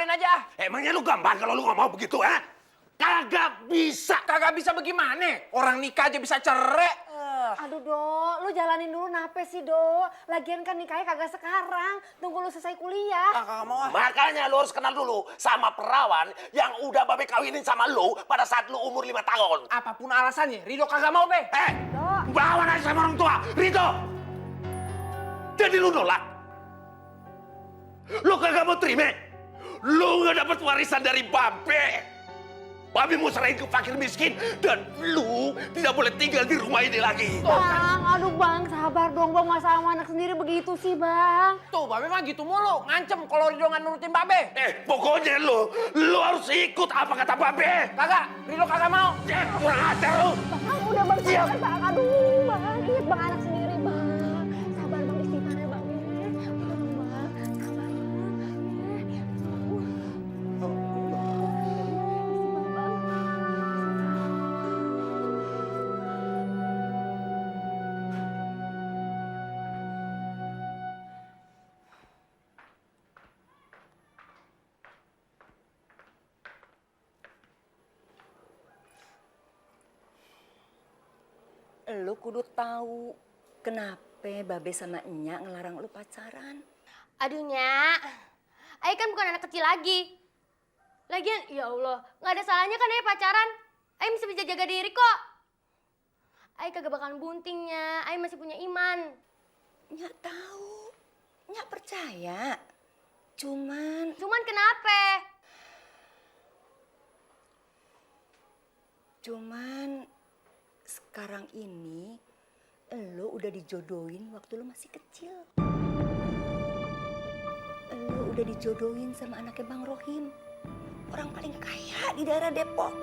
batalin aja. Emangnya lu gampang kalau lu nggak mau begitu, ha? Kagak bisa. Kagak bisa bagaimana? Orang nikah aja bisa cerai. Aduh, Do, lu jalanin dulu nape sih, Do? Lagian kan nikahnya kagak sekarang. Tunggu lu selesai kuliah. Kagak mau. Makanya lu harus kenal dulu sama perawan yang udah babe kawinin sama lu pada saat lu umur 5 tahun. Apapun alasannya, Rido kagak mau, Be. Bawa aja sama orang tua, Rito. Jadi lu nolak? Lu kagak mau terima? Lu nggak dapat warisan dari babe. Babe mau serahin ke fakir miskin dan lu tidak boleh tinggal di rumah ini lagi. Bang, aduh Bang, sabar dong Bang. Masa sama anak sendiri begitu sih, Bang? Tuh, Babe mah gitu mulu. Ngancem kalau Rido nggak nurutin Babe. Pokoknya lu harus ikut apa kata babe. Kagak, Rido kagak mau. Kurang ajar lu. Bang, udah Bang, sabar Bang. Aduh, Bang, ingat Bang anak sendiri, Bang. Sabar Bang, istighfar ya, Bang. Udah dong, Bang. Sabar, Bang. Lu kudu tahu kenapa Babe sama Enyak ngelarang lu pacaran. Aduh, Nyak. Ayah kan bukan anak kecil lagi. Lagian, ya Allah, nggak ada salahnya kan Ayah pacaran. Ayah masih bisa jaga diri kok. Ayah kagak bakalan buntingnya. Ayah masih punya iman. Enyak tahu, Enyak percaya. Cuman Kenapa? Sekarang ini lu udah dijodohin waktu lu masih kecil. Lu udah dijodohin sama anaknya Bang Rohim. Orang paling kaya di daerah Depok.